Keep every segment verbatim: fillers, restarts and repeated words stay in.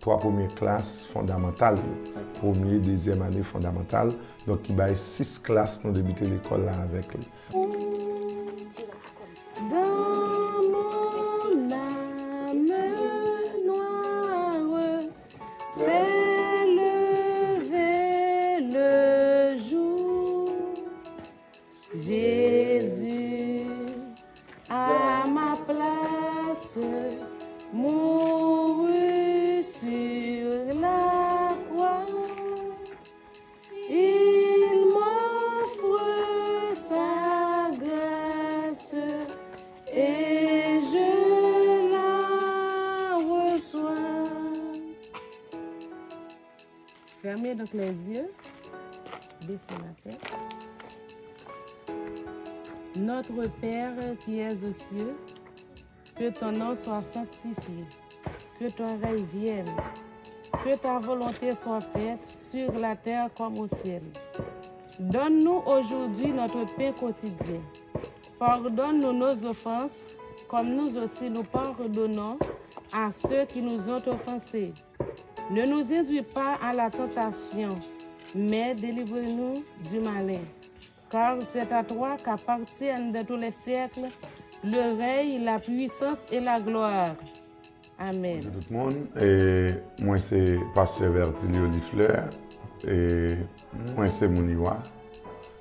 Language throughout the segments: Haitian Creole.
twa premye klas fondamantal yo, premye, dezyèm ane fondamantal, donk ki bay sis klas nou debite lekòl la avèk li. Dans mon âme noire s'est levé le jour. Jésus, à ma place, mourut sur la croix. Il m'offre sa grâce et je la reçois. Fermez donc les yeux, baissez la tête. Notre Père qui es aux cieux, que ton nom soit sanctifié, que ton règne vienne, que ta volonté soit faite sur la terre comme au ciel. Donne-nous aujourd'hui notre pain quotidien. Pardonne-nous nos offenses, comme nous aussi nous pardonnons à ceux qui nous ont offensés. Ne nous induis pas à la tentation, mais délivre-nous du malin. Car c'est à toi qu'appartiennent dans tous les siècles le règne, la puissance et la gloire. Amen. Bonjou tout moun. E, mwen se pastè Vertilio Lifleur. E, mwen se moun Iwa.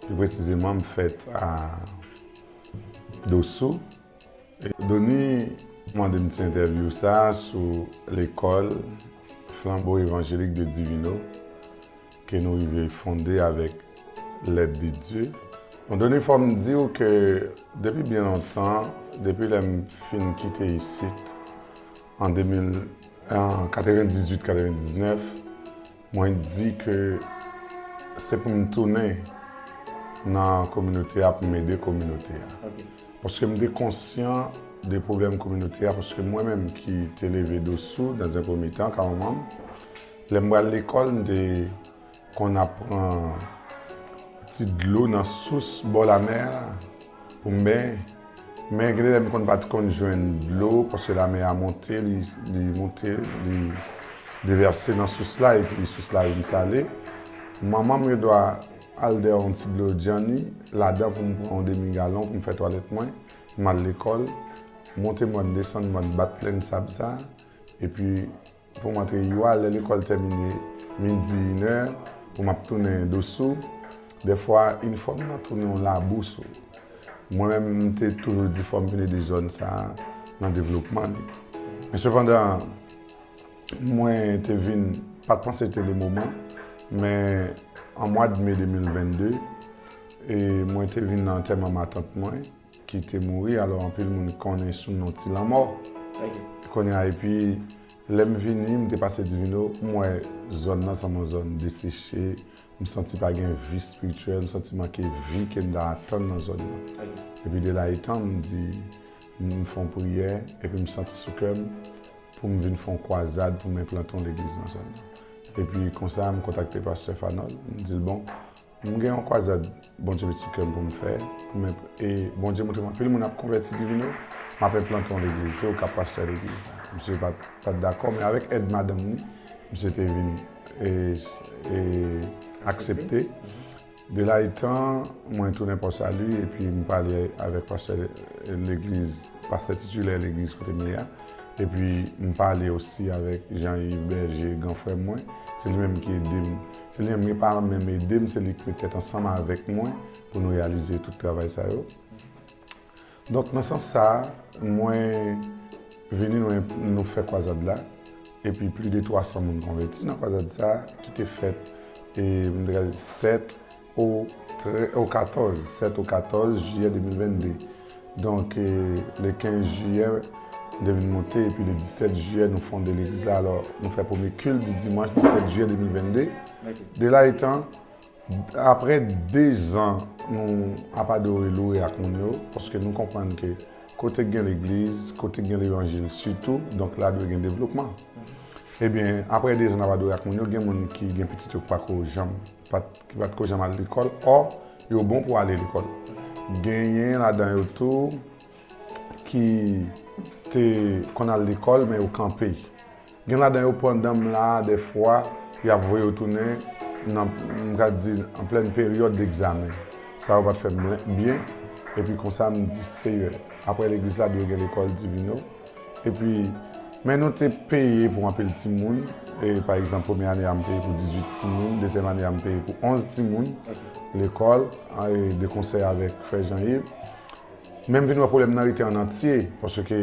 Pi presizeman, m fèt a Dosou. E, Doni mande m ti entèvyou sa sou lekòl Flambeau Évangélique de Divino ke nou rive fonde avèk lèd de Dye. Bon, Doni, fò m di w ke depi byen lontan, depi lè m fin kite isit an de mil, an katrevenndizwit, katrevendiznèf, mwen di ke se pou m tounen nan kominote a, pou m ede kominote a. Paske m te konsyan de pwoblèm kominote a, paske mwen menm ki te leve Dosou, dans un premier temps, ka manman m, lè m pral lekòl, m te konn ap pran ti dlo nan sous bò lamè a pou m benyen. Men gen de lè m konn pa t konn jwenn dlo, paske lamè a monte, li, li monte, li devèse nan sous la, epi sous la vin sale. Manman m gen dwa al dèyè yon ti dlo djanni ladan pou m pran yon demi galon pou m fè twalèt mwen, m al lekòl, monte mòn, desann mòn, bat plenn sab sa, epi pou m antre Iwa, lè lekòl tèmine midi, inè, pou m ap tounen Dosou, dèfwa, inifòm nan tounen yon labou sou ou. Mwen menm, m te toujou di fò m vin ede zòn sa a nan devlopman li. Men sepandan, mwen te vin, pa t panse te le moman, men an mwa de me de mil vennde, e mwen te vin nan antèman matant mwen, ki te mouri, alò anpil moun konnen sou non Ti Lanmò. Kounye a, epi lè m vini, m te pase Divino, m wè zòn nan sanble yon zòn deseche, m santi pa gen vi espirityèl, m santi manke vi ke m ta atann nan zòn nan. Epi de la etan, m di, m fè yon priyè, epi m santi sou kè m pou m vin fè yon kwazad, pou m enplante yon legliz nan zòn nan. Epi konsa, m kontakte pastè Fanòl, m di l, bon, m gen yon kwazad Bondye met sou kè m pou m fè, men, e Bondye montre m anpil moun ap konvèti Divino, m ap enplante yon legliz, se ou k ap pastè legliz la. Misye pa t, pa t dakò, men avèk èd madanm ni, misye te vin, e, e, aksepte. De la etan, mwen tounen Pò Sali, epi m pale avèk pastè legliz, pastè titilè legliz kote m ye a. Epi m pale osi avèk Jean Yves Berger, gran frè mwen. Se li menm ki ede m. Se li menm, li pa menm ede m, se li ki met tèt ansanm avèk mwen pou nou reyalize tout travay sa yo. Donk, nan sans sa a, mwen vini, nou, nou fè kwazad la, epi plis de twa san moun konvèti nan kwazad sa a, ki te fèt, e, m te ka di, sèt o tre-, o katòz, sèt o katòz jiyè de mil vennde. Donk, e, le kenz jiyè, m te vin monte, epi le disèt jiyè, nou fonde legliz la. Alò, nou fè premye kilt di dimanch disèt jiyè de mil vennde. De la etan, Apre de zan nou ap adore, loure ak moun yo, paske nou konprann ke kote k gen legliz, kote k gen levanjil sitou, donk la dwe gen devlopman. Ebyen, apre de zan n ap adore ak moun yo, gen moun ki gen pitit yo ki pa ko janm, pa t, ki pa t ko janm al lekòl, ò, yo bon pou ale lekòl. Genyen ladan yo tou ki te konn al lekòl, men yo kanpe. Gen ladan yo pandan m la, dèfwa, y ap voye yo tounen nan, m ka di, an plèn peryòd degzamen. Sa yo pa t fè m byen, epi konsa m di, Seyè, apre legliz la, dwe gen lekòl Divino. Epi, men nou te peye pou anpil timoun. E, pa egzanp, premye ane a, m peye pou dizuit timoun, dezyèm ane a, m peye pou onz timoun lekòl, e, de konsè avèk frè Jean Yves. Men m vin wè pwoblèm nan rete an antye, paske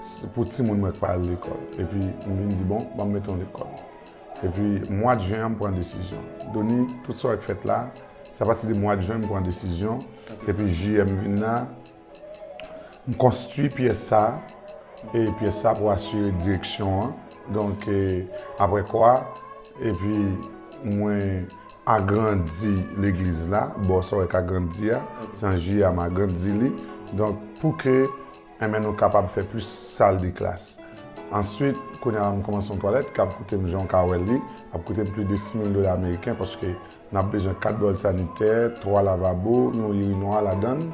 se pou timoun mwen k pa al lekòl. Epi, m vin di, bon, ban m mete yon lekòl. Epi, mwa jen an, m pran desizyon. Doni, tout sa w wè k fèt la, se apati de mwa jen, m pran desizyon. Epi, jiyè, m vin la, m konstwi pyès sa, e pyès sa pou asire direksyon an. Donk, e, apre kwa, epi mwen agrandi legliz la, bò sa w wè k agrandi a, se an jiyè a m agrandi li. Donk, pou ke, enben, nou kapab fè plis sal de klas. Answit, kounye a, m kòmanse yon twalèt k ap koute m, jan w ka wè l, li ap koute m plis de sis mil dola ameriken, paske n ap bezwen kat bòl sanitè, twa lavabo, yon irinwa ladan l,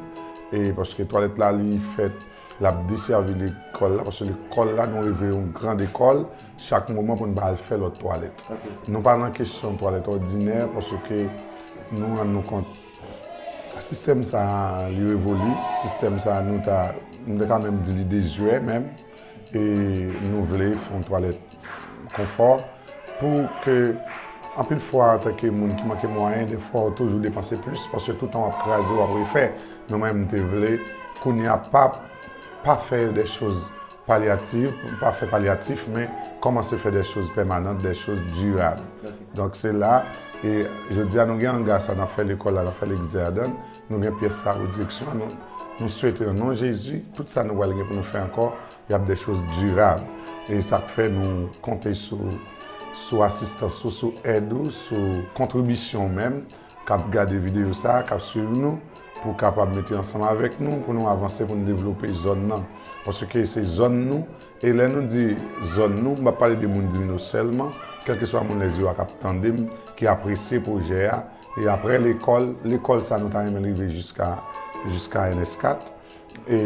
e paske twalèt la, li fèt, l ap desèvi lekòl la, paske lekòl la, nou rive yon gran lekòl, chak moman pou n pa al fè lòt twalèt. Nou pa nan kesyon twalèt òdinè, paske nou rann nou kont, sistèm sa a, li revoli, sistèm sa a, nou ta, m ta ka menm di li dezwè menm, e nou vle fè yon twalèt konfò, pou ke, anpil fwa, antanke moun ki manke mwayen, dèfwa, ou toujou depanse plis, paske tout tan w ap kraze, w ap refè. Men mwen, m te vle, kounye a, pa, pa fè de choz palyatif, pa fè palyatif, men kòmanse fè de choz pèmanan, de choz dirab. Donk, se la, e jodi a, nou gen anga sa, n ap fè lekòl la, n ap fè legliz ladan l, nou gen pyès sa pou direksyon an, nou, nou swete, o non Jezi, tout sa nou pral gen pou nou fè ankò, y ap de choz dirab. E sa k fè nou konte sou, sou asistans ou, sou èd ou, sou kontribisyon w menm, k ap gade videyo sa a, k ap swiv nou, pou w kapab mete ansanm avèk nou, pou nou avanse, pou nou devlope zòn nan. Paske se zòn nou, e lè nou di zòn nou, m p ap pale de moun Divino sèlman, kèlkeswa moun Lèzili a k ap tande m, ki apresye pwojè a, e apre lekòl, lekòl sa nou ta renmen l rive jiska, jiska N S kat. E,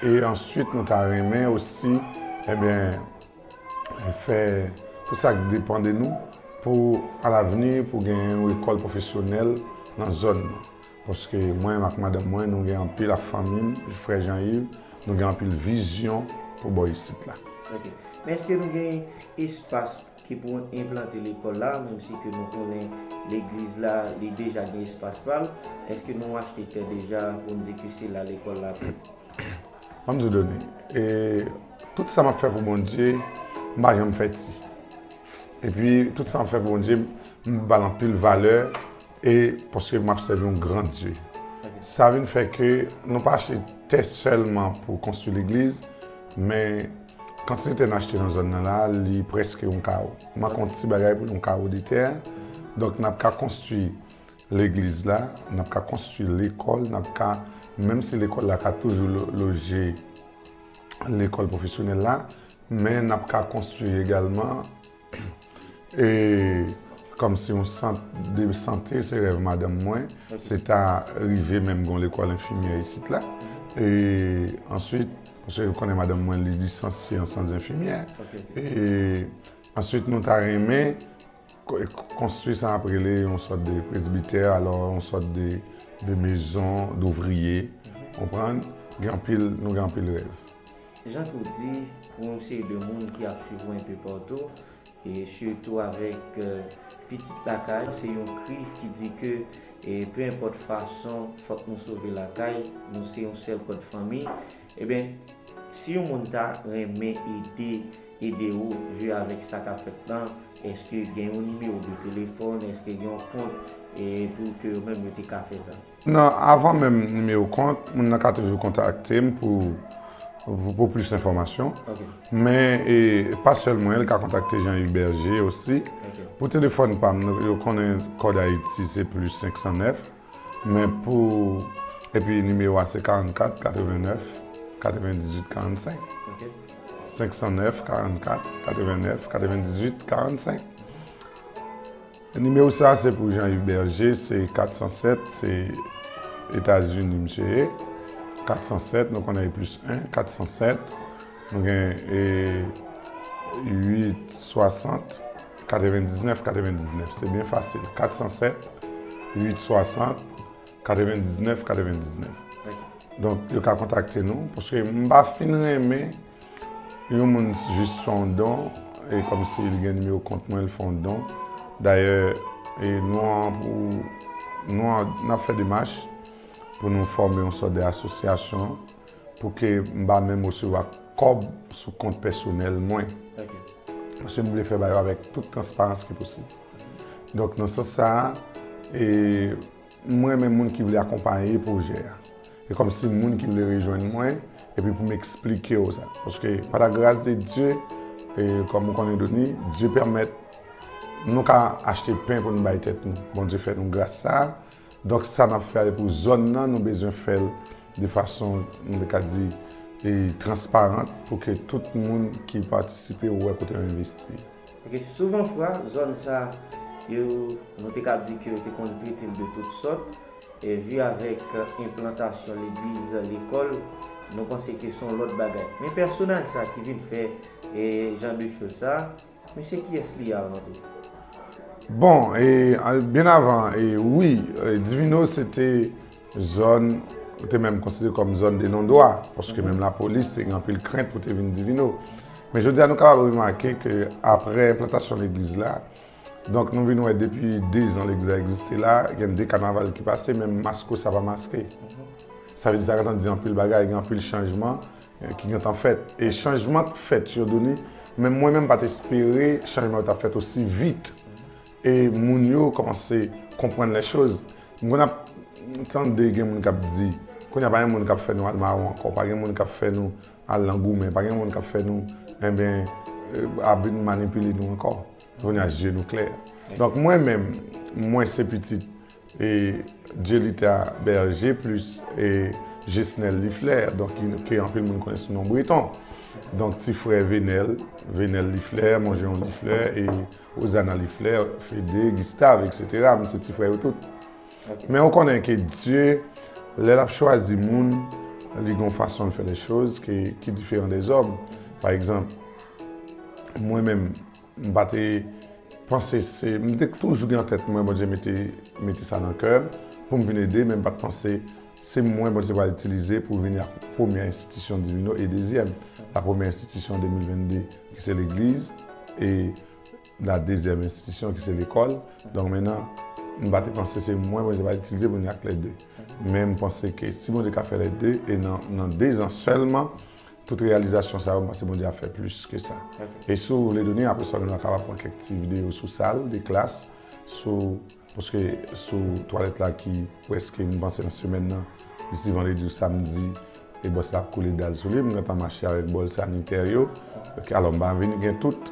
e answit, nou ta renmen osi, ebyen, fè tout sa k depann de nou pou, alavni, pou gen yon lekòl pwofesyonèl nan zòn nan. Paske mwen menm ak madanm mwen, nou gen anpil, ak fanmi m, frè Jean Yves, nou gen anpil vizyon pou bò isit la. Ok. Men èske nou gen espas ki pou enplante lekòl la, menm si ke nou konnen legliz la, li deja gen espas pa l, èske nou achte tè deja pou n di ke se la lekòl la pou Ban m di w, Doni, e, tout sa m ap fè pou Bondye, m pa janm fè ti. Epi, tout sa m ap fè pou Bondye, m ba l anpil valè, e paske m ap sèvi yon gran Dye. Sa vin fè ke nou pa achte tè sèlman pou konstwi legliz, men kantite tè n achte nan zòn nan la, li prèske yon kawo. Manke yon ti bagay pou yon kawo de tè. Donk, n ap ka konstwi legliz la, n ap ka konstwi lekòl, n ap ka, menm si lekòl la ka toujou lo-, loje lekòl pwofesyonèl la, men n ap ka konstwi egalman, e, kòmsi yon sant de sante, se rèv madanm mwen, se ta rive menm gon lekòl enfimyè isit la. E answit, paske ou konnen madanm mwen, li lisansye an syans enfimyè. E answit, nou ta renmen ko-, konstwi sa ap rele yon sòt de presbitè, alò yon sòt de, de maison d'ouvrier, konprann? Gen anpil, nou gen anpil rèv. Jan ke w di, pou yon seri de moun ki ap swiv ou enpe patou, e sitou avèk, e, pitit lakay, se yon kri ki di ke, e, pe enpòt fason, fòk nou sove lakay, nou se yon sèl kòd fanmi. Ebyen, si yon moun ta renmen ede, ede w jwe avèk sa k ap fèt lan, èske gen yon nimewo de telefòn, èske gen yon kont, e, pou ke yo menm yo te ka fè sa? Non, avan menm nimewo kont, moun nan ka toujou kontakte m pou, pou, pou plis enfòmasyon. Men, e, pa sèl mwen, li ka kontakte Jean Yves Berger osi. Pou telefòn pa m, nou, yo konnen kòd Ayiti, se plis senk san nèf. Men pou, epi nimewo a se karannkat, katrevennèf, katrevendizuit, karannsenk. Senk san nèf, karannkat, katrevennèf, katrevendizuit, karannsenk. Nimewo sa a se pou Jean Yves Berger, se kat san sèt, se Etazini misye ye. Kat san sèt, nou konnen plis en, kat san sèt. Nou gen, e, uit swasant, katrevendiznèf katrevendiznèf. Se byen fasil. Kat san sèt, uit swasant, katrevendiznèf katrevendiznèf. Donk, yo ka kontakte nou, paske m pa fin renmen yon moun jis fè yon don, e kòmsi li gen nimewo kont mwen, li fè yon don. Dayè, e nou an, pou, nou an, n ap fè demach pou nou fòme yon sòt de asosyasyon pou ke m pa menm resevwa kòb sou kont pèsonèl mwen. Paske m vle fè bagay yo avèk tout transparans ki posib. Donk, nan sans sa a, e, mwen menm moun ki vle akonpaye pwojè a. E kòmsi moun ki vle rejwenn mwen, epi pou m eksplike yo sa. Paske, pa la gras de Dye, e, kòm ou konnen, Doni, Dye pèmèt nou ka achte pen pou nou bay tèt nou. Bondye fè nou gras sa a. Donk, sa n ap fè a pou zòn nan, nou bezwen fè l de fason, nou te ka di, e, transparant pou ke tout moun ki patisipe wè kote yo envesti. Ok, souvan fwa, zòn sa, yo, nou te ka di ke yo te konn trete l de tout sòt, e vi avèk enplantasyon legliz, lekòl, nou panse ke se yon lòt bagay. Men pèsonaj sa ki vin fè, e, jan de choz sa, men se kiyès li ye avan tou? Bon, e, a, byen avan, e, wi, e, Divino se te zòn, ou te menm konsidere kòm zòn de non dwa, paske menm lapolis te gen anpil krent pou te vin Divino. Men jodi a, nou kapab remake ke apre enplantasyon legliz la, donk, nou vin wè depi de zan legliz la egziste la, gen de kanaval ki pase, menm maske sa pa maske. Sa vle di sa gentan di anpil bagay, gen anpil chanjman, e, ki gentan fèt. E chanjman k fèt yo, Doni, men mwen menm pa t espere chanjman yo t ap fèt osi vit. E moun yo kòmanse konprann lè choz. M konn ap tande gen moun k ap di, kounye a pa gen moun k ap fè nou al mawon ankò, pa gen moun k ap fè nou al nan goumen, pa gen moun k ap fè nou, enben, e, ap vin manipile nou ankò. Kounye a, zye nou klè. Donk, mwen menm, mwen se pitit, e, Djelita Berger plis, e, Jesnel Liflè, donk, ki, ke anpil moun konnen sou non Breton. Donk, ti frè Venel, Venel Liflè, Monjeyon Liflè, e Ozana Liflè, Fede, Gustave, etsetera. M se ti frè yo tout. Men ou konnen ke Dye, lè l ap chwazi moun, li gen yon fason l fè lè choz ki, ki diferan dèzòm. Pa egzanp, mwen menm, m pa te panse se, m te toujou gen nan tèt mwen, Bondye mete, mete sa nan kè m, pou m vin ede, men m pa t panse se mwen Bondye pral itilize pou vini ak premyè enstitisyon Divino e dezyèm. La premyè enstitisyon de mil vennde, ki se legliz, e la dezyèm enstitisyon, ki se lekòl. Donk, mentnan, m pa te panse se mwen Bondye pral itilize pou vini ak lè de. Men m panse ke si Bondye ka fè lè de, e nan, nan de zan sèlman, tout reyalizasyon sa yo, m panse Bondye ap fè plis ke sa. E si w vle, Doni, apre sa, nou kapab pran kèk ti videyo sou sal de klas, sou, paske sou twalèt la ki prèske, m panse nan semèn nan, disi vandredi ou samdi, e bòs la ap koule dal sou li, m gentan mache avèk bòl sanitè yo. Ok, alò, m pa vin gen tout,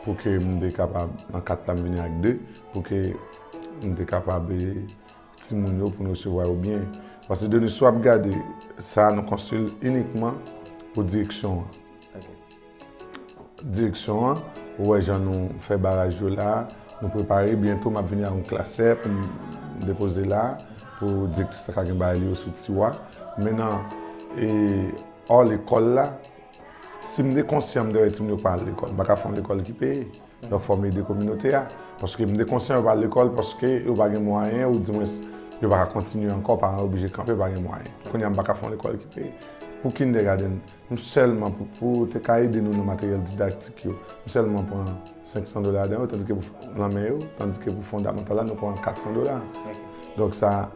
pou ke m te kapab, nan kat la, m vini ak de, pou ke m te kapab, e, timoun yo pou nou resevwa yo byen. Paske de nou, si w ap gade, sa a nou konstwi l inikman pou direksyon an. Direksyon an, ou wè jan nou fè baraj yo la, nou prepare, byento m ap vini ak yon klasè pou m depoze la, pou direktris la ka gen bagay li yo sou tiwa. Mentnan, e, hors lekòl la, si m te konsyan, m te wè timoun yo pa al lekòl. M pa ka fè yon lekòl ki peye. Donk, fò m ede kominote a. Paske m te konsyan yo pa al lekòl paske yo pa gen mwayen, oudimwens, yo pa ka kontinye ankò, paran yo oblije kanpe, yo pa gen mwayen. Kounye a, m pa ka fè yon lekòl ki peye. Pou kindergarten, m sèlman, pou, pou te ka ede nou nan materyèl didaktik yo, m sèlman pran senk san dola ladan yo, tandike pou, nan men yo, tandike pou fondamantal la, nou pran kat san dola. Donk, sa,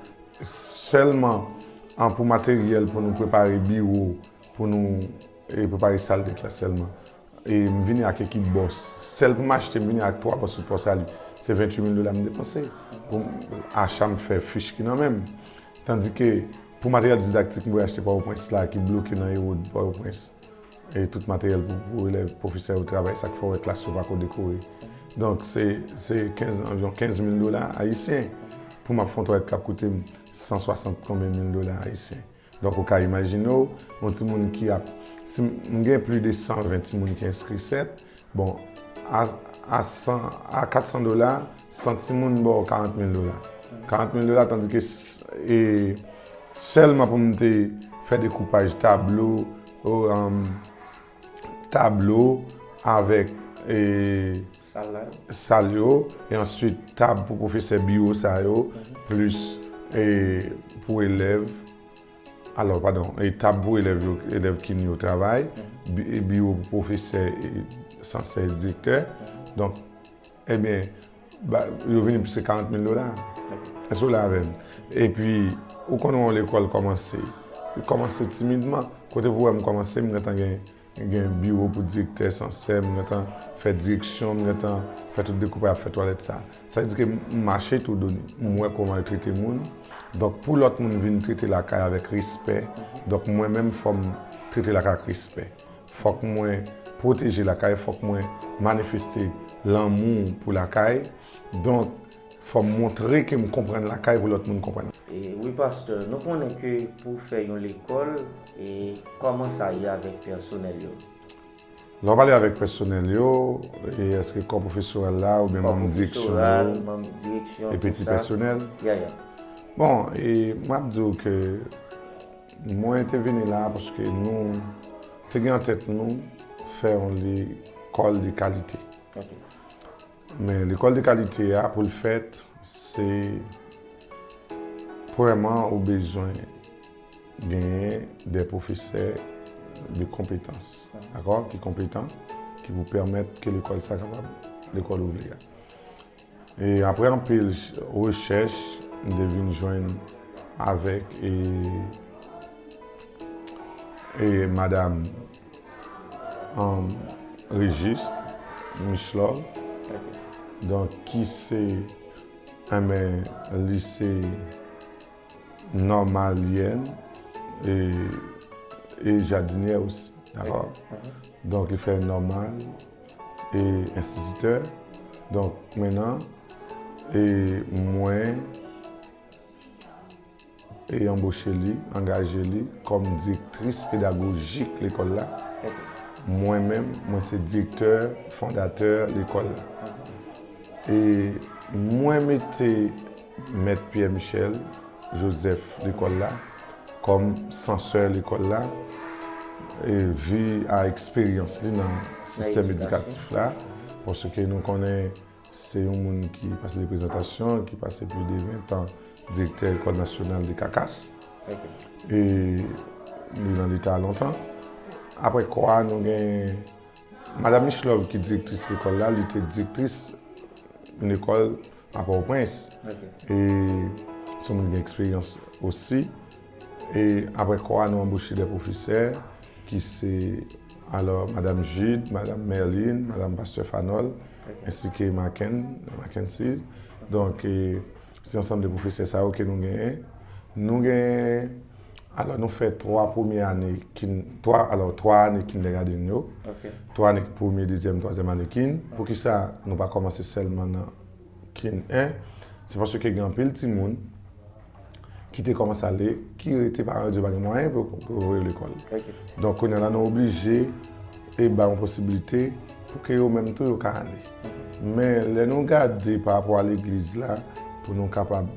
sèlman, an, pou materyèl, pou nou prepare biwo, pou nou, e, prepare sal de klas sèlman. E m vini ak ekip bòs. Sèl pou m achte, m vini ak twa bòs sou pòs a li. Se venntuit mil dola m depanse pou m, acha m fè, fich ki nan men m. Tandike, pou materyèl didaktik, m dwe achte PowerPoint la ki bloke nan Herod PowerPoint. E tout materyèl pou, pou elèv, pwofesè yo travay, sa k fè w wè klas yo pako dekore. Donk, se, se kenz, anviwon kenz mil dola ayisyen pou m ap fè yon twalèt k ap koute m san swasant konbyen mil dola ayisyen. Donk, ou ka imajine w, yon timoun ki ap, si m, m gen plis de san ven timoun ki enskri, sèt, bon, a, a san, a kat san dola, san timoun ba w karant mil dola. Karant mil dola, tandike s-, e, sèlman pou m te fè dekoupaj tablo, o, um, tablo, avèk e, sal yo, e answit tab pou pwofesè, biwo sa yo, plis e, pou elèv. Alò, padon, e tab pou elèv yo, elèv kin yo travay, bi- e biwo pou pwofesè, e sansè, direktè. Donk, ebyen, ba- yo vini plis ke karant mil dola. Èske w la avè m? Epi, ou konnen yon lekòl kòmanse. Li kòmanse timidman. Kote pou wè m kòmanse, m gentan gen gen biwo pou direktè, sansè, m gentan fè direksyon, m gentan fè tout dekoupaj, ap fè twalèt sa. Sa vle di ke m mache tou, Doni. M wè kòman yo trete moun. Donk, pou lòt moun vin trete lakay avèk respè, donk mwen menm fò m trete lakay ak respè. Fòk mwen pwoteje lakay, fòk mwen manifeste lanmou pou lakay. Donk, fò m montre ke m konprann lakay pou lòt moun konprann. E, wi, pastè, nou konnen ke pou fè yon lekòl, e kòman sa ye avèk pèsonèl yo? Lè w pale avèk pèsonèl yo, e èske kò pwofesoral la oubyen manm direksyon yo, manm direksyon, epi ti pèsonèl? Ya, ya. Bon, e m ap di w ke mwen te vini la paske nou te gen an tèt nou fè yon lekòl de kalite. Men lekòl de kalite a, pou l fèt, se premyèman ou bezwen genyen de pwofesè de konpetans, dakò, ki konpetan, ki pou pèmèt ke lekòl sa kapab lekòl ou vle a. E apre anpil rechèch, m te vin jwenn avèk e, e madam um, Régis Michelove, donk ki se enben li se nòmalyèn e, e jadinyè osi, dakò? Donk li fè nòmal e enstititè. Donk mennan e mwen e anboche li, angaje li kòm direktris pedagojik lekòl la. Mwen menm, mwen se direktè fondatè lekòl la. E mwen mete mèt Pierre Michel Joseph lekòl la kòm sansè lekòl la, e vi a eksperyans li nan sistèm edikatif la, paske nou konnen se yon moun ki pase de prezantasyon, ki pase plis de ven tan direktè Lekòl Nasyonal de Kakas. E li nan Leta lontan. Apre kò a, nou gen Madam Michelove ki direktris lekòl la, li te direktris yon lekòl a Pòtoprens. E se yon moun ki gen eksperyans osi. E apre kò a, nou anboche de pwofesè ki se, alò, Madam Jude, Madam Merline, Madam Pastè Fanol, ensi ke Maken, Mackenzie. Donk, e, se ansanm de pwofesè sa yo ke nou genyen. Nou genyen, alò, nou fè twa premye ane kin, twa, alò, twa ane kindergarten yo. Twa ane premye, dezyèm, twazyèm ane kin. Poukisa nou pa kòmanse sèlman nan kin en? Se paske gen anpil timoun ki te kòmanse ale, ki rete paran yo di yo pa gen mwayen pou, pou yo voye yo lekòl. Donk, kounye a la, nou oblije e ba yon posibilite pou ke yo menm tou yo ka ale. Men, lè nou gade pa rapò a legliz la, pou nou kapab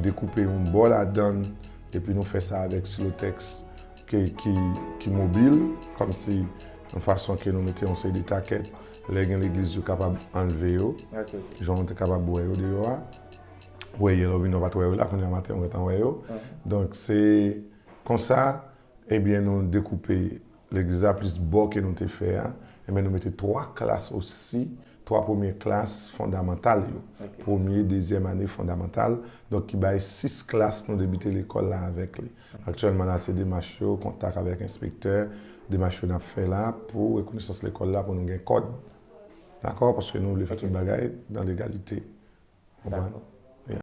dekoupe yon bò ladan l, epi nou fè sa avèk silotèks ke, ki, ki mobil, kòmsi yon fason ke nou mete yon seri de takèt, lè gen legliz yo kapab anlve yo, jan nou te kapab wè yo deyò a. Wè, yè lè w vini, w pa t wè yo la, kounye a maten, w gentan wè yo. Donk, se konsa, ebyen, nou dekoupe legliz la, plis bò ke nou te fè a, ebyen, nou mete twa klas osi, twa premye klas fondamantal yo. Premye, dezyèm ane fondamantal, donk, ki bay sis klas nou debite lekòl la avèk li. Aktyèlman la, se demach yo, kontak avèk enspektè, demach yo n ap fè la pou rekonesans lekòl la, pou nou gen kòd. Dakò? Paske nou vle fè tout bagay nan legalite. Konprann? Dakò.